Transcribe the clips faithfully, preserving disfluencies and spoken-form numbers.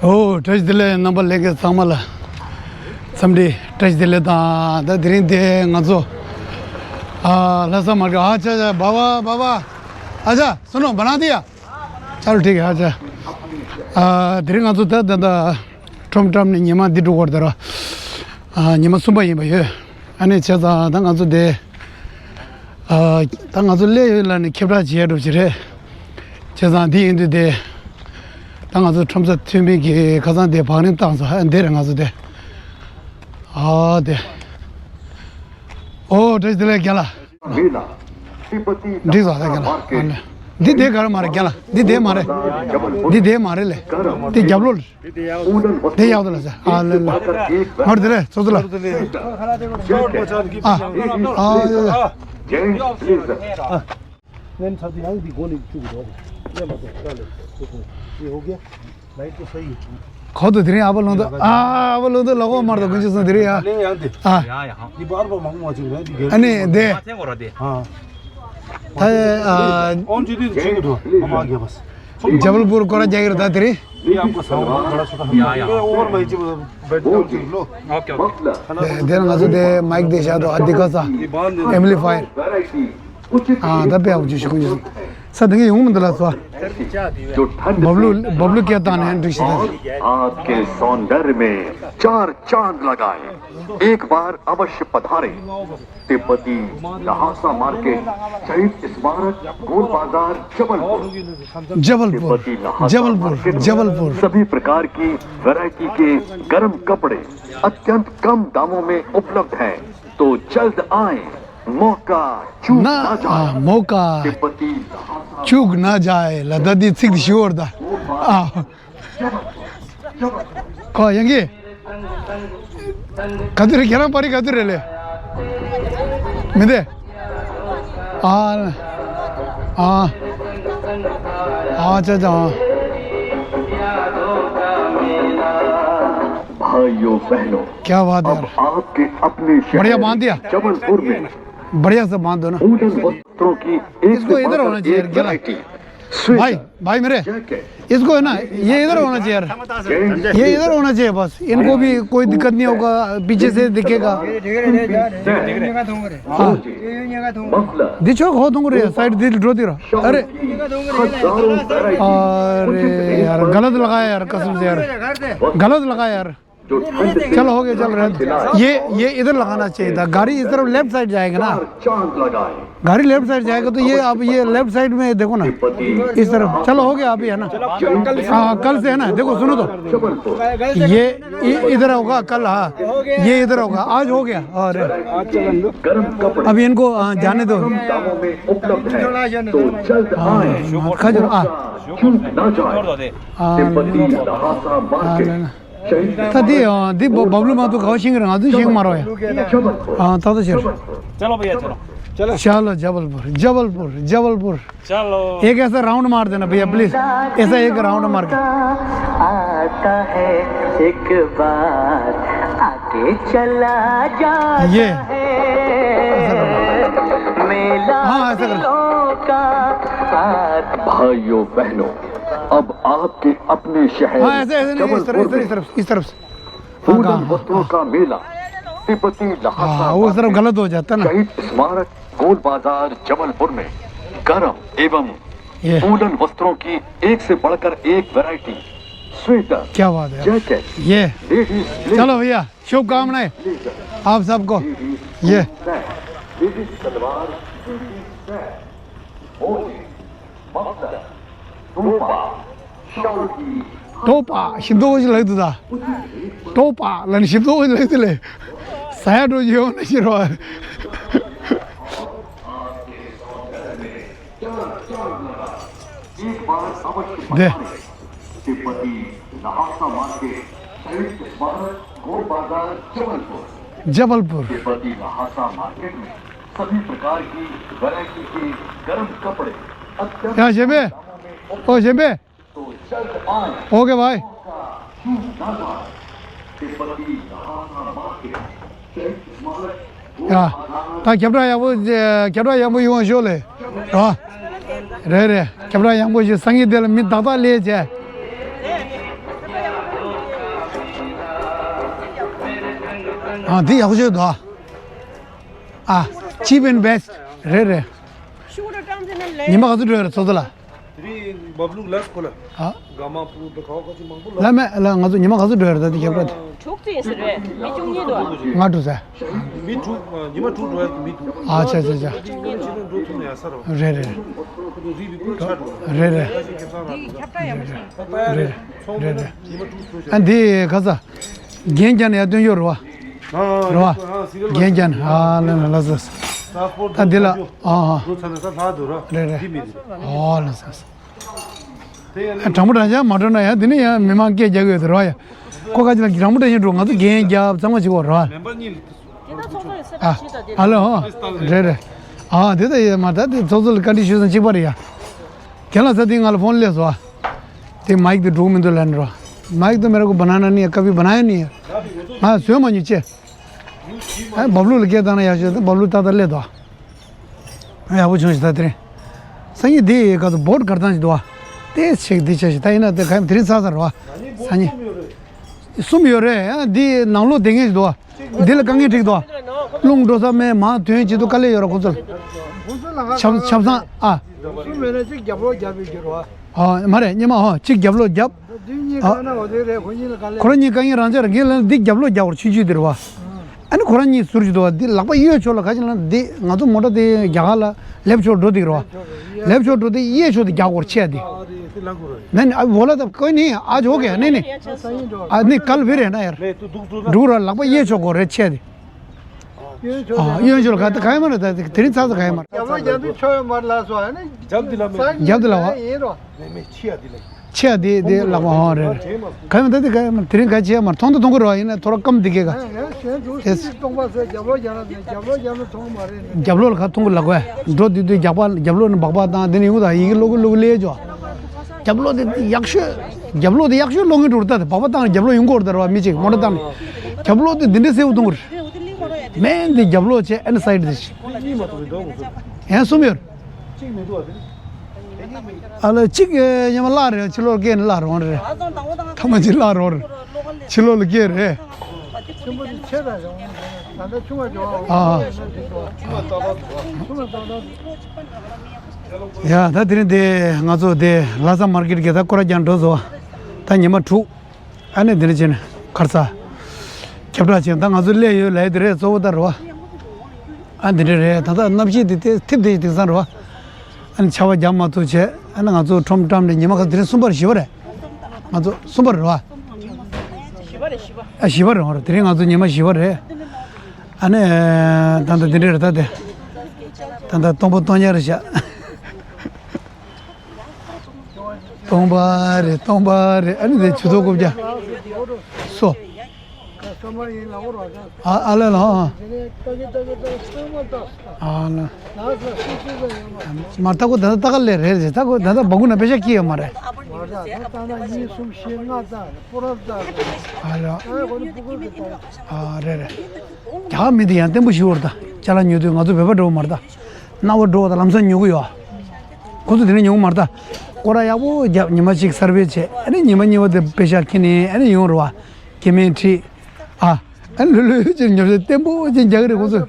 ཨོ། བཀྲ་ཤིས་བདེ་ལེགས། རྣམ་པ་ལྷན་རྒྱས་ཚང་མ་ལ་འཚམས་འདྲི་བཀྲ་ཤིས་བདེ་ལེགས་དང་། ད་དེ་རིང་དེ་ང་ཚོ་ཨ་ལྷ་ས་མར་ཀེ། ཨ་ཅག་ཅག་བ་བ་བ་བ། ཨ་ཅག་སུ་ནོ་བ་ན་དི་ཡ། ཅལ་ཐིག་ཨ་ཅག་ཨ་དེ་རིང་ང་ཚོ་ད་ད་ད་ཁྲོམ་ཁྲོམ་ནས་ཉི་མ་འདི་འགྲོ་བར་ད་ར། ཨ་ཉི་མ་གསུམ་པ་ཡིན་པ་ཡོད། ཨ་ནི་བྱས་ཙང་ད་ང་ཚོ་དེ་ཨ་ད་ང་ཚོ་སླེབས་ཡོད་ལ་ནི་ཁྱབ་བསྒྲགས་བྱས་འགྲོ་ཅི་རེད། བྱས་ཙང་འདི་ཡིན་དུས་དེ་ད་ང་ཚོ་ཁྲོམ་ས་ཐོན་མི་གི་ཁ་སང་དེ་བང་རིམ་བཏང་སོང་། ཨ་འདི་རེད་ང་ཚོ་དེ། ཨ་དེ། ཨོ་བཀྲ་ཤིས་བདེ་ལེགས་རྒན་ལགས། འགྲིག་སོང་ད་རྒན་ལགས། ཨ་ལེ། འདི་དེ་ག་རེ་མ་རེད་རྒན་ལགས། འདི་དེ་མ་རེད། འདི་དེ་མ་རེད་ལེ། འདི་རྒྱབ་ལོགས་ལ། དེ་ཡག་ཏུ་ལ་ཟེར། ཨ་ལེ་ལེ། མར་དེ་རེད་ཚོགས་གཙོ་ལ། ཨ། ཨ་ཡ་ཡ། གོ་ཏོ་དེ་རིང་ཨ་ཕ་ལུང་དུ། ཨ་ཨ་ཕ་ལུང་དུ་ལ་གོ་མར་དུ་ཀུན་ཅི་སོང་དེ་རིང་ཡ། ཨ། ཨ་ནི་དེ། ད་ཨ། ཇ་བལ་པུར་སྐོར་ར་རྒྱག་གི་རེད་ད་དེ་རིང་། དེ་ང་ཚོ་དེ་མའིག་དེ་བཞག་འདུག་ཨ་འདི་ག་ས་ཨེམ་པི་ལི་ཕ་ཡར། ཨ་ད་དཔེ་ཡག་པོ་ཅིག་ཞུ་གི་ཡོད། ས་དེ་ག་ཡོང་མི་འདུག་ལ་ཚོ། བབ་ལུ་བབ་ལུ་སྐད་བཏང་ནས་འགྲིག་ཤི་ད། आपके सौंदर्य में चार चांद लगाए, एक बार अवश्य पधारें। तिब्बती लहासा मार्केट, शहीद स्मारक, गोल बाजार, जबलपुर। जबलपुर। तिब्बती लहासा जबलपुर। मार्केट में जबलपुर। सभी प्रकार की वैरायटी के गर्म कपड़े अत्यंत कम दामों में उपलब्ध हैं, तो जल्द आएं, मौका चूक ना, ना जाए। हाँ, मौका तिब्बती लहासा चूक ना जाए। ལ་ད་འདི་ཚིག་འདི་ཞུ་བར་ད། ཨ། ཁོ་ཡང་གི། ག་དུས་རེད། ཁྱེད་རང་པར་རིས་ག་དུས་རེད་ལེ། མི་འདི། ཨ། ཨ། ཨ་ཅག་ཅག་ཨ། भाइयों बहनों, क्या बात है अब यार। आपके अपने शहर बढ़िया बांध दिया। जबलपुर में बढ़िया से बांध दो ना। वूलन वस्त्रों की एक इसको से इधर बढ़कर होना चाहिए, एक गला। वैरायटी। भाई, स्वेटर, भाई मेरे, जैकेट, इसको है ना, ये इधर होना चाहिए यार। ये इधर होना चाहिए बस। इनको भी कोई दिक्कत नहीं होगा, पीछे से दिखेगा। हाँ। मफलर, दिखो, हो तुम रे, साइड दिल ड्रो दिरो। अरे। हजारों वैरायटी अरे यार, गलत लगाया यार, कसम से यार। गलत लगाया यार। चलो, हो गया, चल रहे हैं। ये, ये इधर लगाना चाहिए था। गाड़ी इस तरफ लेफ्ट साइड जाएगा ना। गाड़ी लेफ्ट साइड जाएगा तो ये, अब ये लेफ्ट साइड में देखो ना, इस तरफ। चलो, हो गया, अभी है ना। हाँ, कल से है ना। देखो, सुनो तो, ये इ-, इधर होगा कल। हाँ, ये इधर होगा। आज हो गया। और अब इनको, हाँ, जाने दो। हाँ, खजूर, हाँ। हाँ, हाँ, हाँ। ད་འདི་འདི་བ་བབ་ལུ་མ་ཐུག་གའོ་ཤིང་རང་ང་ཚོས་ཤིང་མ་རོ་ཡ། ཨ་ད་ད་ཤར། चलो भैया, चलो। चलो। जबलपुर, जबलपुर, जबलपुर। चलो। एक ऐसा राउंड मार देना भैया, प्लीज। ऐसा एक राउंड मार के। आता है एक बार आके चला जाता ये। है। ऐसा करो। मेला हाँ, ऐसा करो। दिलों का आता। भाइयों बहनों, अब आपके अपने शहर हाँ, ऐसे, ऐसे नहीं, इस तरफ, इस तरफ, जबलपुर इस तरफ, इस तरफ से। हाँ, वूलन हाँ, वस्त्रों हाँ। का मेला, तिब्बती लहासा हाँ, वो तरफ मार्केट, गलत हो जाता ना। शहीद स्मारक, गोल बाजार, जबलपुर में गर्म एवं ये। वूलन वस्त्रों की एक से बढ़कर एक वैरायटी, स्वेटर, क्या बात है। जैकेट, ये। लेडीज ब्लेजर, चलो भैया, शुभकामनाएं ब्लेजर, आप सबको। लेडीज ये। Suit set, ladies salwar, suit set, मोजे, मफलर, टोपा, शाल की। टोपा ཞིམ་ཏོག་ཅིག་ལབ་འདུག་ད། ཏོ་པ་ལ་ནི་ཞིམ་ཏོག་ཅིག་ལབ་འདུག་ལེ། ཟ་ཡ་འགྲོ་ཅིག་ཡོང་ན་ཤི་རོ། एक बार अवश्य दे। पधारें। तिब्बती लहासा मार्केट, शहीद स्मारक, गोल बाजार, जबलपुर। जबलपुर। तिब्बती लहासा मार्केट में सभी प्रकार की वैरायटी के गर्म कपड़े अत्यंत ཡ་གཞན་པས། ཨོ་གཞན་པས། तो जल्द आए। ओके भाई। तिब्बती लहासा मार्केट, शहीद स्मारक, ཡ། ད་ཁྱབ་བསྒྲགས་ཡག་པོ། ཁྱབ་བསྒྲགས་ཡག་པོ་ཡོང་ཤོག་ལེ། རོ། རེད་རེད། ཁྱབ་བསྒྲགས་ཡག་པོ་ཞིག་སང་ཉིན་དེ་ལ་མི་ཏག་ཏག་སླེབས་བྱས། ཨ་འདི་ཡག་པོ་བྱོས་འདུག་ཨ། ཨ། Cheap and best. རེད་རེད། ཉི་མ་ག་ཚོད་འགྲོ་ཡོད་རེད་ཚོགས་གཙོ་ལགས། དེ་རིང་བབ་ལུག་ལ་ཁོ་ལ། ཨ། དགའ་མ་སྤུ་དང་ག་བ་ག་ཅིག་མང་པོ་ལ། ལ་མེད་ལ། ང་ཚོ་ཉི་མ་ག་ཚོད་འགྲོ་ཡོད་རེད་ད་དེ་ཁྱབ་བསྒྲགས་དེ། དྲུག་ཙམ་ཡིན་ས་རེད། མི་བཅུ་གཉིས་འདུག་ང་དྲུག་ཟེར། མི་དྲུག་ཉི་མ་དྲུག་འགྲོ་ཡ་མི་འདུག་ཨ་ཆ་ཆ་ཆ། ཕྱི་ལོགས་འགྲོ་ཐུབ་ན་ཡག་ས་རེད་བ། རེད་རེད། ཁོ་ཚོ་རིག་པའི་ཕུལ་ཆགས་འགྲོ། རེད་རེད། ཁ་ཤས་ཁེ་བཟང་རག་འདུག་རེད་རེད། ཚོང་རེད་དཔོན་རེད། ཉི་མ་དྲུག་འགྲོ་ཤག་ཨ་འདི་ག་ས། རྒན་རྒྱ་ནས་ཡར་སྟོན་ཡོད་རེད་བ། རེད་བ། རྒན་རྒྱ་ནས་ཨ་ལ་ལ་ལ་ས། ད་འདི་ལ་ཨ་ཨ། འགྲོ་ཚར་ན་ས་ལྷག་འདུག་ར། རེད་རེད། འདི་མི་འདུག་ཨ་ལ་ས་ས། དྲང་པོ་དྲང་བཞག་མ་འགྲོ་ན་ཡང་དེ་ནས་ཡང་མི་མང་སྐད་རྒྱག་གི་ཡོད་དེ་རོ་ཡ། ཁོ་ཁ་ཅིག་ལ་དྲང་པོ་དྲང་བཞིན་འགྲོ། ང་ཚོ་རྒན་རྒྱབ་གཙང་མ་བྱེད་དགོས་རོ། མེམ་པར་གཉིས་ལ། ཨ། ཨ་ལོ་ཧོ། རེད་རེད། ཨ་དེ་ད་ཡེ་མ་ད་དེ་ཚོགས་གཙོ་ལ་བཀའ་འདྲི་ཞུས་ཙང་གཅིག་པ་རེད་ཡ། རྒན་ལགས་ས་དེ་ང་ལ་ཕོན་སླེབས་སོ། དེ་མའིག་དེ་འགྲོ་གི་མི་འདུག་ལབ་ནི་རོ། མའིག་དེ་མེ་ར་ཀོ་བ་ན་ན་ནི་ཡ་ཀ་ཕི་བ་ན་ཡ་ནི་ཡ། ང་བཟོས་མ་མྱོང་ཅེ། ཨ་བབ་ལུག་ལ་སྐད་བཏང་ན་ཡག་ཤོས་དེ་བབ་ལུག་ཏག་ཏག་སླེབས་དོ། ཡག་པོ་བྱུང་ཞིག་ད་དེ་རིང་། སང་ཉིན་དེ་ག་ཚོད་བོད་གར་སྟངས་ཞིག་འདུག་བ། དེ་ཆེག་དེ་ཆེ་ཞིག་ད་ཡིན་ན་དེ་ག་ཡིན་དེ་རིང་ཚར་ཚར་བ། སང་ཉིན། གསུམ་ཡོད་རེད་ཡང་འདི་ནང་ལོགས་བསྡད་མཁན་ཞིག་འདུག་བ། འདི་ལ་དཀའ་ངལ་འཕྲད་འདུག་བ། རླུང་འགྲོ་ས་མེད་མང་དོན་བྱེད་དུ་དཀའ་ལས་ཡོད་ར་ཁོ་ཚོ་ལ། ཆབ་ཆབ་གསང་ཨ། གསུམ་མེད་ན་གཅིག་རྒྱབ་ལོག་རྒྱབ་ཡོད་རྒྱུ་རེད་བ། ཨ་མ་རེད་སྙེ་མ་ཧོ་གཅིག་རྒྱབ་ལོག་རྒྱབ། འདི་གཉིས་ཨ། དཀའ་ན་འོ་དེ་རེད་ཁོ་གཉིས་ལ་དཀའ་ལས། ཁོ་རང་གཉིས་དཀའ་ངལ་རང་ཆགས་རེད་ངས་ལབ་ན་འདི་རྒྱབ་ལོག་རྒྱག་བར་ཆུང་ཆུང་དེ་རེད་བ། ཨ་ནི་ཁོ་རང་གཉིས་ཟུར་གྱི་འདུག་བ། འདི་ལག་པ་གཡས་ཕྱོགས་ལ་ག་ཅི་ལབ་ན་འདི་ང་ཚོ་མོ་ཊ་དེ་རྒྱ་གར་ལ་ལེབ་ཕྱོགས་འགྲོ་འདི་རེད་བ། ལེབ་ཕྱོགས་འགྲོ་དེ་གཡས་ཕྱོགས་དེ་རྒྱག་དགོས་ཆེ་འདི། ནས་ནི་ཨ་འོ་ལ་ད་ཀོ་ནི་ཨ་ཇོ་གེ་ནི་ནི། ཨ་ནི་གལ་བི་རེད་ན་ཡར། འགྲུག་ར་ལག་པ་གཡས་ཕྱོགས་དགོས་རེད་ཆེ་འདི། ཨ་གཡོན་ཕྱོགས་ལ་ག་ད་ག་ཡ་མ་རེད་ད་དེ་རིང་ཚ་ཚ་ག་ཡ་མ་རེད། རྒྱབ་ལོག་རྒྱབ་དུས་ཆོ་ཡོད་མ་རེད་ལ་སོ་ཨ་ནི། རྒྱབ་འདི་ལ་མེད། རྒྱབ་འདི་ལ་བ། ཡིན་རོ། མེད་མེད་ཆེ་ཡ་འདི་ལ། ཆེ་ཡ་འདི་འདི་ལག་པ་ཧོན་རེད་རེད། ག་ཡོང་ད་འདི་ག་ཡོང་དེ་རིང་ག་ཆེ་ཡ་མར་མཐོང་ད་མཐོང་གི་རོ་ཡིན་ན་ཐོ་ར་སྐམ་འདི་གས་ག་རྒྱབ་ལོག་ལ་ག་མཐོང་གི་ལག་པ་རྒྱབ་ལོག་ལ་ག་མཐོང་གི་ལག་པ་འགྲོ་དུས་དུས་རྒྱག་པ་རྒྱབ་ལོག་ནས་སྦག་སྦག་བཏང་དེ་ནས་ཡོང་ད་ཡི་གེ་ལོག་གི་ལོག་གི་ལས་ཅོ། རྒྱབ་ལོག་དེ་ཡག་ཤོས། རྒྱབ་ལོག་དེ་ཡག་ཤོས་ལོག་གི་འགྲོ་ད་དེ་སྦག་སྦག་བཏང་རྒྱབ་ལོག་ཡོང་གི་རེད་ད་ར་བ་མི་གཅིག་མོ་ཊ་བཏང་ནས། རྒྱབ་ལོག་དེ་འདི་འདྲའི་གསལ་པོ་མཐོང་གི་རེད། མེན་དེ་རྒྱབ་ལོག་བྱས་ཨན་སའིཌ་དེ་ཡང་གསུམ་ཡོད། གཅིག་མི་འདུག་ཨ་དེ། ཨ་ལ་གཅིག་ཉི་མ་བརླག་རེད། ཕྱི་ལོགས་སྐྱེལ་ནས་བརླག་རོགས་རེད། ཐ་མ་གཅིག་བརླག་རོགས་རེད། ཕྱི་ལོགས་ལ་སྐྱེལ་རེད། ཆེན་པོ་དེ་ཆེ་ར་རེད། ད་ལྟ་ཆུང་བ་འགྲོ་ཨ། ཆུང་བ་ཏག་ཏག་འདུག་ཆུང་བ་ཏག་ཏག་འདུག་ཡ་ད་དེ་རིང་དེ་ང་ཚོ་དེ་ལྷ་ས་མར་ཀེཊ་གི་ད་སྐོར་ར་རྒྱག་འགྲོ་བཟོ། ད་ཉི་མ་དྲུག་ཨ་ནི་འདི་འདྲ་བྱས་ནས་ཁར་ས། ཁྱབ་བསྒྲགས་བྱས་ད་ང་ཚོ་སླེབས་ཡོད་ལབ་ཡ་དེ་རེད་གཙོ་བོ་ད་རེད་བ། ཨ་འདི་འདྲ་རེད་ད་ལྟ་གནམ་གཤིས་དེ་དེ་ཐིབས་དེ་དེང་སང་རེད་བ། ཨ་ནི་ཆར་པ་རྒྱག་མ་ཐུབ་བྱས་ཨ་ནི་ང་ཚོ་ཁྲོམ་བཀྲམ་ནས་ཉི་མ་ག་དེ་རིང་གསུམ་པ་རེད་བཞི་པ་རེད། ང་ཚོ་གསུམ་པ་རེད་བ། བཞི་པ་རེད་བཞི་པ། ཨ་བཞི་པ་རེད་བ་རེད་དེ་རིང་ང་ཚོ་ཉི་མ་བཞི་པ་རེད། ཨ་ནི་ད་ལྟ་འདི་འདྲ་རེད་ད་དེ། ད་ལྟ་སྟོང་པ་སྟོང་ཉག་རེད་བཞག་སྟོང་པ་རེད་སྟོང་པ་རེད། ཨ་ནི་དེ་ཆུ་ཚོད་དགུ་བརྒྱ། སོ། ཨ་ཨ་ལེ་ལ་ཨ། ཨ་ལེ། མ་ལྟ་གོ་ད་ལྟ་ལྟ་ག་ལེ་རེད་རེད་ལྟ་གོ་ད་ལྟ་སྦ་ཁུག་ན་པེ་ཤ་ཁྱི་ཡོད་མ་རེད། ཨ་ལེ། ཨ་རེད་རེད། རྒྱ་གར་མི་དེ་ཡང་བརྟན་པོ་ཞིག་ཡོད་རེད་ད། ཅ་ལག་ཉོ་དུས་ང་ཚོ་བོད་པ་འགྲོ་གི་མ་རེད་ད། གནའ་བོ་འགྲོ་བ་ད་ལམ་སང་ཉོ་གི་ཡོད། ཁོ་ཚོ་དེ་ནས་ཉོ་གི་མ་རེད་ད། སྐོར་ར་ཡག་པོ་རྒྱབ་ཉི་མ་གཅིག་སར་བེ་བྱས་ཨ་ནི་ཉི་མ་གཉིས་པ་དེ་པེ་ཤ་ཁྱེར་ནས་ཨ་ནི་ཡོང་རེད་བ། སྐྱེ་དམན་ཁྲིད། ཨ། ཨ་ནི་ལྷོད་ལྷོད་བྱས་ཉོ་ཆ་བརྟན་པོ་ཅིག་རྒྱག་གི་རེད་ཁོ་ཚོས།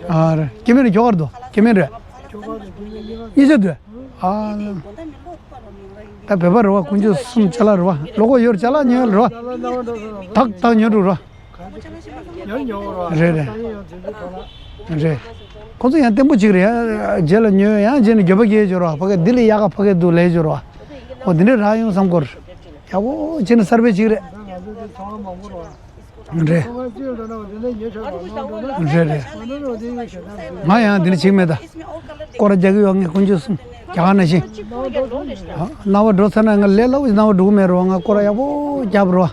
ཨ་རེད་སྐྱེ་དམན་རེད་ཁྱོ་ག་རེད་དོ་སྐྱེ་དམན་རེད། གཉིས་ཆ་དུས། ཨ། ད་བོད་པ་རེད་བ་དཀོན་མཆོག་གསུམ་ཅ་ལག་རེད་བ་ལོ་གོ་ཡོད་ཅ་ལག་ཉོ་ཡ་རེད་བ། ཐག་ཐག་ཉོ་འགྲོ་རེད་བ། ཉོ་ཉོ་རོ། རེད་རེད། ཡང་ཚིག་ཚིག་ཐོག་ལ། རེད། ཁོ་ཚོ་ཡང་བརྟན་པོ་གཅིག་རེད་ཡང་རྗེས་ལ་ཉོས་ཡང་རྗེས་ནས་འགྱོད་པ་སྐྱེ་འགྱོ་རོ་ཕ་གི་འདི་ལས་ཡག་ག་ཕ་གི་འདུག་ལས་འགྱོ་རོ། འོ་འདི་འདྲས་རག་ཡོང་བསམ་གོ་རེད། ཡག་པོ་བྱས་ནས་གསར་པའི་གཅིག་རེད། ད་ང་ཚོ་འདི་ཚོང་པ་མང་པོ་རོ། རེད། ཚོང་པ་གཅིག་འགྲོ་ན་འོ་འདི་འདྲས་ཉོས་ཆོག་གོ་ནོ་འགྲོ་ན། རེད་རེད། ང་ནོར་འགྲོ་འདི་ཡོད་ཞེ་ན་འདི། ང་ཡང་འདི་འདྲས་བྱེད་ཀྱི་མེད་ད། སྐོར་ར་རྒྱག་གི་ཡོད་ངས་དཀོན་མཆོག་གསུམ་རྒྱ་གར་ནང་བཞིན། སྣང་བ་འགྲོ་ཚར་ན་ང་ལས་སླ་པོ་ཞིག་སྣང་བ་འགྲོ་གི་མེད་རོ་ང་སྐོར་ར་ཡག་པོ་རྒྱབ་རོ།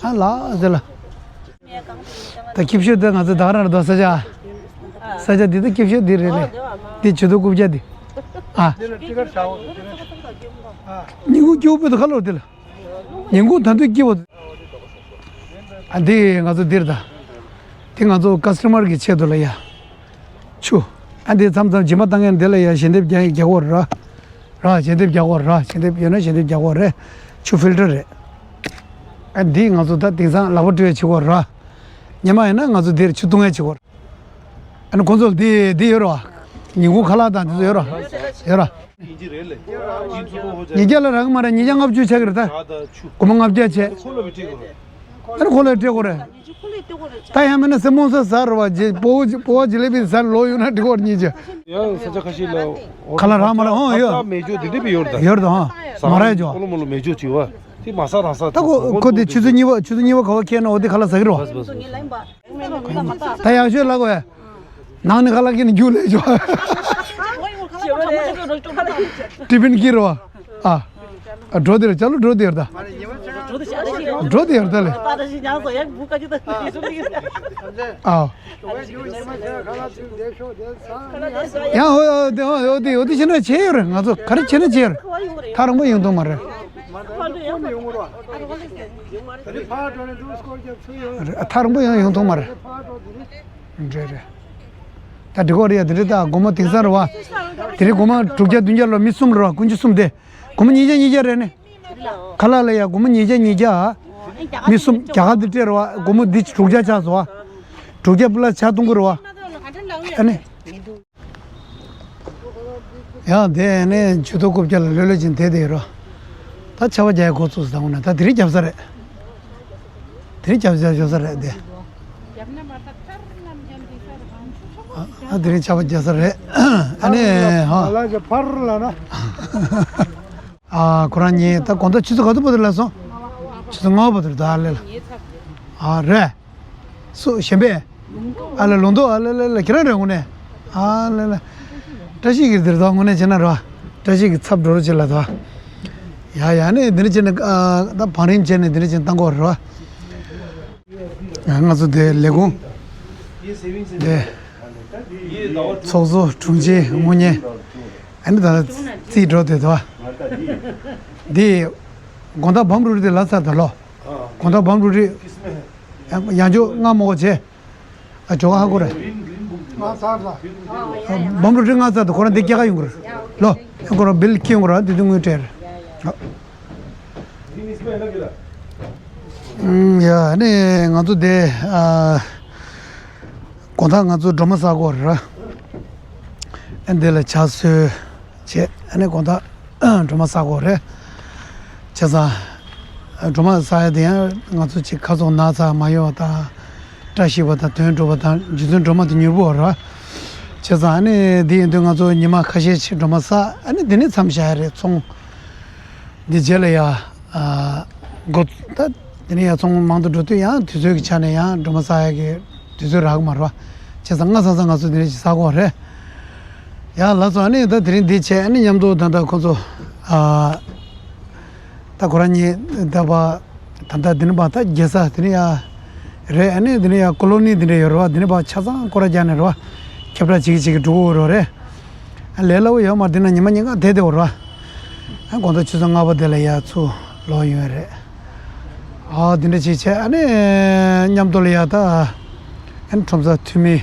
ཨ་ལགས་ཟེར་ལ། ད་ཀིབ་ཤོད་དེ་ང་ཚོ་ད་ག་རང་རེད་དོ་ས་ཆ། ས་ཆ་འདི་ད་ཀིབ་ཤོད་འདི་རེད་ལེ། འདི་ཇུ་ཏོ་རྐུབ་བཀྱག་འདི། ཨ། ཉིན་གུང་སྐྱོ་པོ་དེ་ཁ་ལོ་དེ་ལ། ཉིན་གུང་ད་དུང་སྐྱིད་པོ། ཨ་འདི་ང་ཚོ་འདིར་ད། འདི་ང་ཚོ་ཀ་སི་ཊ་མར་གི་ཆེད་དུ་ལ་ཡ། ཆུ། ཨ་འདི་མཚམས་མཚམས་སྦྱིན་པ་བཏང་མཁན་འདི་ལ་ཡ་ཞལ་འདེབས་རྒྱག་རྒྱག་གོ་ར། ར་ཞལ་འདེབས་རྒྱག་གོ་ར་ཞལ་འདེབས་ཡོད་ན་ཞལ་འདེབས་རྒྱག་གོ་རེད། ཆུ་ཕིལ་ཊར་རེད། ཨ་འདི་ང་ཚོ་ད་དེང་སང་ལག་པ་བཀྲུ་ཡ་བྱེད་གོ་ར། ཉི་མ་ཡིན་ན་ང་ཚོ་འདིར་ཆུ་བཏུང་ཡས་བྱེད་དགོས། ཨ་ནི་ཁོང་ཚོ་འདི་འདི་ཡོད་རེད་བ། ཉིན་གུང་ཁ་ལག་དང་འདི་ཚོ་ཡོད་རེད་བ། ཡོད་རེད། ཉིས་བརྒྱ་ལ་རག་གི་མ་རེད། ཉིས་བརྒྱ་ལྔ་བཅུ་ཆགས་ཀྱི་རེད་ད། སྒོར་མོ་ལྔ་བརྒྱ་བྱས། ཨ་ནི་ཁོ་ལ་སྤྲད་དགོས་རེད། ད་ཡང་མིན་ན་སེ་མོ་ས་ཟ་རེད་བ། རྗེས་སྤོ་བོ་སྤོ་བོ་ཇི་ལེ་བི་ཟ་ལོ་ཡོད་ན་འགྲིག་གོ་རེད། ཉིས་བརྒྱ། ཡང་ས་ཆ་ཁ་ཤས་ལ་ཁ་ལག་རག་མ་རེད། ཨོ་ཡོད། མེ་སྒྱོགས་འདི་འདྲ་བི་ཡོད་རེད་ད། ཡོད་རེད་ད། ཨོ་མ་རེད་ཇོ། ཀོ་ལོ་མོ་ལོ་མེ་སྒྱོགས་བྱེད་བ། དེ་མ་ཟ་རང་ཟ། ད་ཁོ་ཁོ་དེ་ཆུ་ཚོད་གཉིས་པ་ཆུ་ཚོད་གཉིས་པ་ག་བ་ཁེལ་ན་འོ་དེ་ཁ་ལག་ཟ་གི་རེད་བ། ད་ཡག་ཤོས་ལ་གོ་ཡ། ནང་ནས་ཁ་ལག་ཁྱེར་ནས་རྒྱུགས་ལས་ཆོག་ཏི་ཕིན་ཁྱེར་རོ། ཨ། ཨ་འགྲོ་དེར་ཅ་ལོ་འགྲོ་དེར་ད། འགྲོ་དེར་ད་ལེ། ཨ། ཡང་ཧོ་ཡོ་དེ་ཧོ་ཡོ་དེ་ཡོ་དེ་ཕྱིན་ན་བྱེད་ཡོད་རེད། ང་ཚོ་ག་རེ་བྱེད་ན་བྱེད་ཡོད་རེད། ཐག་རིང་པོ་ཡོང་ཐུབ་མ་རེད། ཐག་རིང་པོ་ཡང་ཡོང་ཐུབ་མ་རེད། རེད་རེད། ད་འགྲིག་གོ་རེད་ཡ། དེ་རེད་ད། སྒོར་མོ་དེང་སང་རེད་བ། དེ་རིང་སྒོར་མོ་དྲུག་བརྒྱ་བདུན་བརྒྱ་ལོ་མི་གསུམ་རེད་བ། ཀུན་སྤྱོད་གསུམ་དེ། སྒོར་མོ་ཉིས་བརྒྱ་ཉིས་བརྒྱ་རེད་ནི། ཁ་ལག་ལ་ཡ་སྒོར་མོ་ཉིས་བརྒྱ་ཉིས་བརྒྱ། མི་གསུམ་རྒྱ་གར་དེ་སྤྲད་རེད་བ། སྒོར་མོ་འདི་དྲུག་བརྒྱ་ཆགས་སོང་བ། དྲུག་བརྒྱ་པུ་ལ་ཆ་གཏོང་གི་རེད་བ། ཨ་ནི། ཡང་དེ་ནས་ཇུས་གཏོགས་རྐུབ་བཀྱག་ལ་ལྷོད་ལྷོད་ཅིག་བསྡད་དེ་ཡོད་རོ། ད་ཆར་པ་རྒྱག་ཡ་འགོ་ཚུགས་སོང་ད། འོ་ན་ད་དེ་རིང་རྒྱབ་ས་རེད། དེ་རིང་རྒྱབ་ས་རྒྱབ་ས་རེད་དེ། ཨ་དེ་རིང་ཆར་པ་རྒྱག་ས་རེད། ཨ་ནི་ཧ། ཨ་ཁོ་རང་གཉིས་ད་དགོང་དག་ཆུ་ཚོད་ག་ཚོད་བར་དུ་ལ་སོང་། ཆུ་ཚོད་ལྔ་པ་བར་དུ་ད་ལེ་ལ། ཨ་རེད། སུ་གཞན་པས། ཨ་ལ་ལུང་རྟོགས། ཨ་ལ་ལ་ལ་ཁྱེད་རང་རེད་དངོས་གནས། ཨ་ལ་ལ། བཀྲ་ཤིས་ཀྱི་འདིར་དོ་དངོས་གནས་བྱས་ན་རོ། བཀྲ་ཤིས་ཀྱི་ཚབ་འགྲོ་རོ་བྱེད་ལ་དོ། ཡ་ཡ་ནས་འདི་འདྲ་བྱས་ནས་ཨ་ད་བང་རིམ་བྱས་ནས་འདི་འདྲ་བྱས་ནས་བཏང་གོ་རོ། ང་ཚོ་དེ་ལས་ཁུངས་དེ་ཚོགས་གཙོ་དྲུང་ཆེ་དངུལ་གཉེར་ཨ་ནི་ད་རྩིས་འགྲོ་དེ་དོ། འདི་དགོང་དག་བམ་རུ་རི་དེ་ལ་ཚར་ད་ལོ། དགོང་དག་བམ་རུ་རི་ཡང་ཇོ་ང་མོ་གོ་བྱས། ཨ་ཇོ་ག་ཧ་གོ་རེད། ང་ཚར་ལ། བམ་རུ་ཁྲི་ང་ཚར་དུ་ཁོ་རང་འདི་སྐྱེ་ག་ཡོང་གི་རེད། ལོ། ཁོ་རང་བིལ་ཁྱེར་ཡོང་གི་རེད། འདི་དུ་དངུལ་སྤྲད་རེད། ཡ་ནི་ང་ཚོ་དེ་ཨ་དགོང་དག་ང་ཚོ་སྒྲོལ་མ་བསག་གོ་རེད། ཨ་འདི་ལ་ཇ་བཟོས་བྱས་ཨ་ནི་དགོང་དག་སྒྲོལ་མ་བསག་གོ་རེད། བྱས་ཙང་། སྒྲོལ་མ་བསག་ཡ་དེ་ཡང་ང་ཚོ་ཅིག་ཁ་རྩང་ན་ཚ་མ་ཡོང་བ་དང་། བཀྲ་ཤིས་པ་དང་དོན་འགྲུབ་པ་དང་རྗེ་བཙུན་སྒྲོལ་མ་དེ་མྱུར་པོ་ར། བྱས་ཙང་ཨ་ནི་འདི་ཡིན་དུས་ང་ཚོ་ཉི་མ་ཁ་ཤས་ཅིག་སྒྲོལ་མ་བསག་ཨ་ནི་འདི་ནས་མཚམས་བཞག་ཡ་རེད་ཚོང་། འདི་རྗེས་ལ་ཡ། ཨ། འགོ་ད་འདི་ནས་ཡ་ཚོང་མང་དུ་འགྲོ་དུས་ཡང་དུས་ཚོད་ཀྱི་ཆ་ནས་ཡང་སྒྲོལ་མ་བསག་ཡ་གི་དུས་ཚོད་རག་གི་མ་རེད་བ། བྱས་ཙང་སྔ་ས་ས་ང་ཚོ་འདི་ནས་ཅིག་བསག་གོ་རེད། ཡ་ལགས་སོ། ཨ་ནི་ད་དེ་རིང་འདི་བྱས་ཨ་ནི་མཉམ་དུ་ད་ལྟ་ཁོ་ཚོ། ཨ། ད་ཁོ་རང་གཉིས་ད་བ་ད་ལྟ་འདི་ནས་བ་ད་རྒྱལ་ས་འདི་ནས་ཡ་རེད། ཨ་ནི་འདི་ནས་ཡ་ཀོ་ལོ་ནི་འདི་འདྲ་ཡོད་རེད་བ། འདི་ནས་བ་ཆ་ཚང་སྐོར་ར་རྒྱག་ནས་རེད་བ། ཁྱབ་བསྒྲགས་བྱེད་ཀྱི་བྱེད་ཀྱི་འགྲོ་གི་ཡོད་རེད། ཨ་ལས་སླ་བོ་ཡོད་མ་རེད། འདི་ན་ཉི་མ་ཉིན་གང་བསྡད་བསྡད་ཡོད་རེད་བ། ཨ་དགོང་དག་ཆུ་ཚོད་ལྔ་པ་དེ་ལ་ཡ་ཚུར་ལོག་ཡོང་ཡ་རེད། ཨ་འདི་འདྲ་བྱེད་བྱས་ཨ་ནི་མཉམ་དུ་ལ་ཡ་ད། ཨན་ཁྲོམ་ས་འཐུས་མི་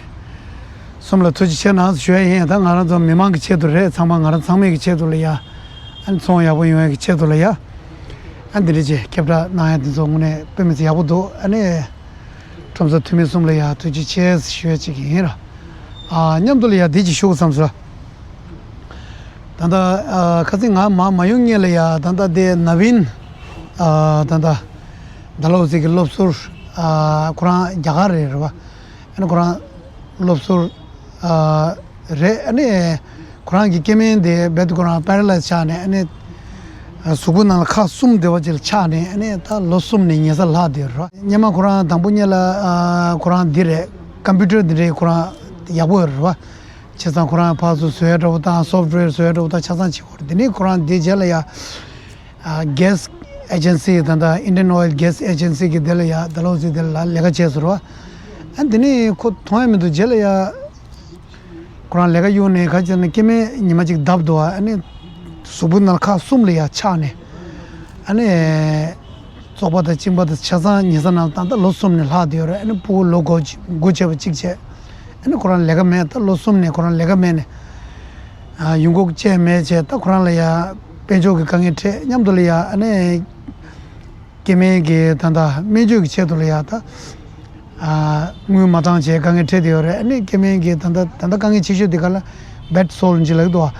གསུམ་ལ་ཐུགས་རྗེ་ཆེ་གནང་ཞུ་ཡ་ཡིན། ད་ང་རང་ཚོ་མི་མང་གི་ཆེད་དུ་རེད། ཚང་མ་ང་རང་ཚང་མའི་གི་ཆེད་དུ་ལ་ཡ། ཨན་ཚོང་ཡག་པོ་ཡོང་ཡ་གི་ཆེད་དུ་ལ་ཡ། ཨན་འདི་འདྲ་ཅིག་ཁྱབ་བསྒྲགས་གནང་ཡ་འདི་ཚོ་དངོས་གནས་དཔེ་མི་སྲིད་ཡག་པོ་འདུག་ཨ་ནི་ཁྲོམ་ས་འཐུས་མི་གསུམ་ལ་ཡ་ཐུགས་རྗེ་ཆེ་ཞུ་ཡ་ཅིག་ཡིན་ར། ཨ་མཉམ་དུ་ལ་ཡ་འདི་ཅིག་ཞུ་དགོས་བསམ་སོང་། ད་ལྟ་ཨ་ཁ་སང་ང་མ་མ་ཡོང་སྔོན་ལ་ཡ་ད་ལྟ་དེ་ན་བིན་ཨ་ད་ལྟ་ཌལ་ཧོ་སི་གི་སློབ་ཟུར་ཨ་ཁོ་རང་རྒྱ་གར་རེད་རེད་བ། ཨ་ནི་ཁོ་རང་སློབ་ཟུར་ཨ་རེད། ཨ་ནི་ཁོ་རང་གི་སྐྱེ་དམན་དེ་རྦད་དེ་ཁོ་རང་པེ་ར་ལའི་ཛི་ཆགས་ནས་ཨ་ནི་གཟུགས་པོ་ནང་ལ་ཁག་གསུམ་དེ་བ་ཅིག་ལ་ཆགས་ནས་ཨ་ནི་ད་ལོ་གསུམ་ནས་ཉལ་ས་ལྷག་བསྡད་ཡོད་རེད་བ། སྔོན་མ་ཁོ་རང་དང་པོ་སྔོན་ལ་ཨ་ཁོ་རང་འདི་རེད། ཀམ་པུ་ཊར་འདི་འདྲའི་ཁོ་རང་ཡག་པོ་ཡོད་རེད་བ། བྱས་ཙང་ཁོ་རང་ཕར་ཚུར་བཟོ་ཡ་འདྲ་བོ་དང་སོབ་ཊི་ཝེར་བཟོ་ཡ་འདྲ་བོ་དང་ཆ་ཚང་བྱེད་དགོས་རེད། དེ་ནས་ཁོ་རང་འདི་རྗེས་ལ་ཡ་ཨ་གེ་སི་ཨེ་ཇེན་སི་དང་ད་ཨིན་ཌི་ཡན་ཨོའིལ་གེ་སི་ཨེ་ཇེན་སི་གི་དེ་ལ་ཡ་ཌལ་ཧོ་སི་དེ་ལ་ལས་ཀ་བྱས་ཟེར་བ། ཨ་དེ་ནས་ཁོ་མཐོང་ཡ་མི་འདུག་རྗེས་ལ་ཡ་ཁོ་རང་ལས་ཀ་གཡུགས་ནས་ག་ཅེ་ན་སྐྱེ་དམན་ཉི་མ་གཅིག་བརྡབ་འདུག་ཨ་ནི་གཟུགས་པོ་ནང་ལ་ཁག་གསུམ་ལ་ཡ་ཆགས་ནས་ཨ་ནི། བཙོག་པ་དང་གཅིན་པ་དང་ཆ་ཚང་ཉལ་ས་ནང་ད་ལྟ་ལོ་གསུམ་ནས་ལྷག་བསྡད་ཡོད་རེད། ཨ་ནི་ཕྲུ་གུ་ལོ་དགུ་དགུ་བྱས་པ་གཅིག་བྱས། ཨ་ནི་ཁོ་རང་ལས་ཀ་མེད། ད་ལོ་གསུམ་ནས་ཁོ་རང་ལས་ཀ་མེད་ནས། ཨ་ཡོང་སྒོ་ཅིག་མེད་བྱས། ད་ཁོ་རང་ལ་ཡ་དཔལ་འབྱོར་གྱི་དཀའ་ངལ་འཕྲད་མཉམ་དུ་ལ་ཡ་ཨ་ནི། སྐྱེ་དམན་གྱི་ད་ལྟ་སྨན་བཅོས་ཀྱི་ཆེད་དུ་ལ་ཡ་ད། ཨ། དངུལ་མ་བཏང་བྱས་དཀའ་ངལ་འཕྲད་བསྡད་ཡོད་རེད། ཨ་ནི་སྐྱེ་དམན་གྱི་ད་ལྟ་ད་ལྟ་དཀའ་ངལ་ཆེ་ཤོས་དེ་ག་ལ་བེད་སོལ་ཅིག་ལབ་ཀྱི་འདུག་བ།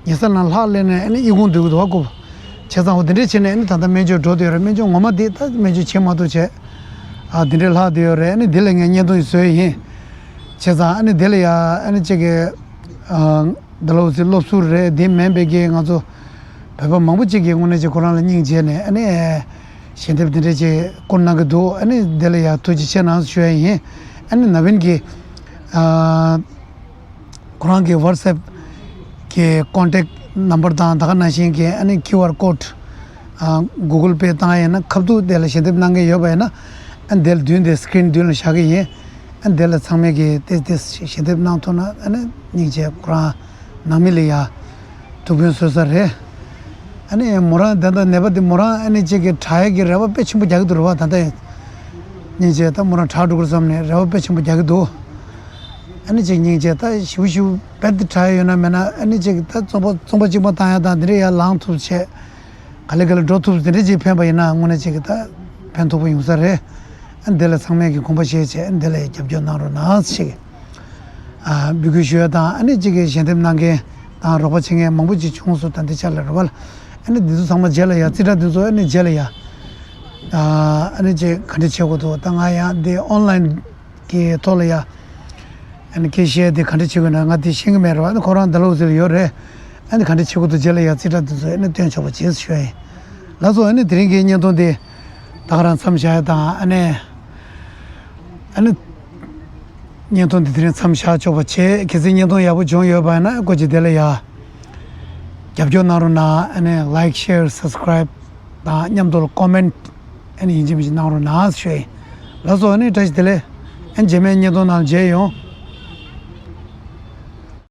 ཉལ་ས་ནང་ལྷག་ལས་ནས་ཨ་ནི་ཨི་ཁུང་སྡོད་ཀྱི་འདུག་བ་ཀོ། བྱས་ཙང་འོ་དེ་འདྲས་བྱས་ནས་ཨ་ནི་ད་ལྟ་སྨན་བཅོས་འགྲོ་བསྡད་ཡོད་རེད། སྨན་བཅོས་ངོ་མ་དེ་ད་སྨན་བཅོས་བྱེད་མ་ཐུབ་བྱས། ཨ། དེ་འདྲས་ལྷག་བསྡད་ཡོད་རེད། ཨ་ནི་དེ་ལ་ངས་བརྙན་ཐུང་ཞིག་བཟོས་ཡིན། བྱས་ཙང་ཨ་ནི་དེ་ལ་ཡ་ཨ་ནི་གཅིག་གི། ཨ། འདི་ལ་འུ་ཚོའི་སློབ་ཟུར་རེད། འདི་མིན་པའི་གི་ང་ཚོ་བོད་པ་མང་པོ་ཅིག་གིས་དངོས་གནས་ཅིག་ཁོ་རང་ལ་སྙིང་རྗེ་ནས་ཨ་ནི་ཞལ་འདེབས་འདི་འདྲས་ཅིག་བསྐུར་གནང་གི་འདུག་ཨ་ནི་འདི་ལ་ཡ་ཐུགས་རྗེ་ཆེ་གནང་ཞུ་ཡ་ཡིན། ཨ་ནི་ན་བིན་གྱིས། ཨ། ཁོ་རང་གི་WhatsApp་གི་contact number་དང་ད་ག་ནང་བཞིན་གྱི་ཨ་ནི་QR code། ཨ། Google Pay་བཏང་ཡིན་ན་ཁ་ཐུག་དེ་ལ་ཞལ་འདེབས་གནང་མཁན་ཡོད་པ་ཡིན་ན། ཨ། དེ་ལ་མདུན་དེ་screen་མདུན་ལ་བཞག་གི་ཡིན། ཨ། དེ་ལ་ཚང་མས་ཀྱི་ཏེ་ཏེ་ཞལ་འདེབས་གནང་ཐུབ་ན་ཨ་ནི་སྙིང་རྗེ། ཁོ་རང་ནང་མི་ལ་ཡ་ཐུགས་ཕན་གསོས་ས་རེད། ཨ་ནི་མོ་རང་ད་ལྟ་ནད་པ་དེ་མོ་རང་ཨ་ནི་གཅིག་གི་དྲག་ཡག་གི་རེ་བ་དཔེ་ཆེན་པོ་རྒྱག་གི་འདུག་རེད་བ། ད་ལྟ་སྙིང་རྗེ། ད་མོ་རང་དྲག་འགྲོ་གི་བསམ་ནས་རེ་བ་དཔེ་ཆེན་པོ་རྒྱག་གི་འདུག་ཨ་ནི་གཅིག་སྙིང་རྗེ། ད་ཞིབ་ཞིབ་རྦད་དེ་དྲག་ཡོད་ན་མེད་ན་ཨ་ནི་གཅིག་ད་རྩོམ་པ་རྩོམ་པ་གཅིག་མ་བཏང་ཡ་དང་དེ་འདྲ་ཡ་ལངས་ཐུབ་བྱས། ག་ལེ་ག་ལེ་འགྲོ་ཐུབ་དེ་འདྲ་ཅིག་ཕན་པ་ཡིན་ན་དངོས་གནས་ཅིག་གི་ད་ཕན་ཐོགས་པོ་ཡོང་ས་རེད། ཨ་ནི་དེ་ལ་ཚང་མས་ཀྱི་དགོངས་པ་བཞེས་བྱས་ཨ་ནི་དེ་ལ་རྒྱབ་སྐྱོར་གནང་རོགས་གནང་ཞེས། ཨ། འབོད་སྐུལ་ཞུ་ཡ་དང་ཨ་ནི་གཅིག་གི་ཞལ་འདེབས་གནང་མཁན་དང་རོགས་པ་བྱེད་མཁན་མང་པོ་ཅིག་བྱུང་སོང་། ད་འདི་ཆ་ལ་རེད་བ་ལ། ཨ་ནི་འདི་ཚོ་ཚང་མ་རྗེས་ལ་ཡ་རྩིས་ཁྲ་འདི་ཚོ་ཨ་ནི་རྗེས་ལ་ཡ། ཨ། ཨ་ནི་ཅིག་ག་འདྲ་བྱེད་དགོས་འདུག་ད་ང་ཡང་འདི་online་གི་ཐོག་ལ་ཡ། ཨ་ནི་སྐད་བཤད་དེ་ག་འདྲ་བྱེད་དགོས་ན་ང་དེ་ཤེས་ཀྱི་མེད་རེད་བ། ཨ་ནི་ཁོ་རང་འདི་ལོགས་ཟེར་ཡོད་རེད། ཨ་ནི་ག་འདྲ་བྱེད་དགོས་འདུག་རྗེས་ལ་ཡ་རྩིས་ཁྲ་འདི་ཚོ་ཨ་ནི་སྟོན་ཆོག་པ་བྱེད་ཞུ་ཡ་ཡིན། ལགས་སོ། ཨ་ནི་དེ་རིང་གི་བརྙན་ཐུང་འདི་ད་ག་རང་མཚམས་བཞག་ཡ་དང་ཨ་ནི། ཨ་ནི། བརྙན་ཐུང་འདི་དེ་རིང་མཚམས་བཞག་ཆོག་པ་བྱེད། གལ་སྲིད་བརྙན་ཐུང་ཡག་པོ་བྱུང་ཡོད་པ་ཡིན་ན་སྒོ་འབྱེད་དེ་ལ་ཡ། རྒྱབ་སྐྱོར་གནང་རོགས་གནང་། ཨ་ནི་like, share, subscribe་དང་མཉམ་དུ་comment་ཨ་ནི་ཡིན་གཅིག་མིན་གཅིག་གནང་རོགས་གནང་ཞུ་ཡིན། ལགས་སོ། ཨ་ནི་བཀྲ་ཤིས་བདེ་ལེགས། ཨ་ནི་རྗེས་མའི་བརྙན་ཐུང་ནང་མཇལ་ཡོང་།